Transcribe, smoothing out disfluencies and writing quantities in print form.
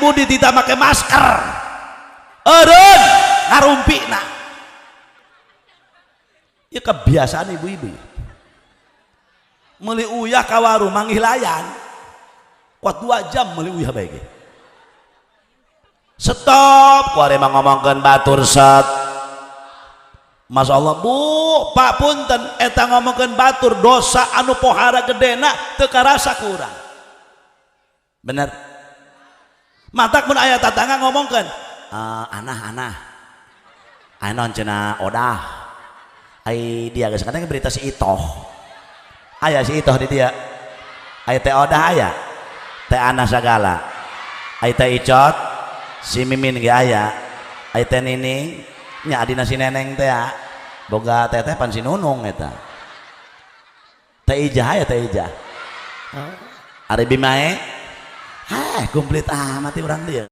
Ibu dititah make masker, eureun ngarumpina. Ya, kebiasaan ibu-ibu meuli uyah ka warung, manggih layan kuat 2 jam meuli uyah bae ge. Stop, kuari mah ngomongkeun batur set. Masya Allah, Bu, Pak, punten, eta ngomongkeun batur dosa anu pohara gedena teu karasa ku urang. Bener. Matak mun aya tatangga ngomongkeun, anah anah. Anon cenah odah. Ai dia geus katanya berita si Itoh. Aya si Itoh di dia. Ai teh odah aya. Teh anah sagala. Ai teh Icot, si Mimin ge aya. Ai teh Nining, nya adina si Neneng teh ya. Boga teteh pan si Nunung eta. Teh Ijah aya, Teh Ijah. Ari Bimae? Hah, komplit amat urang dia.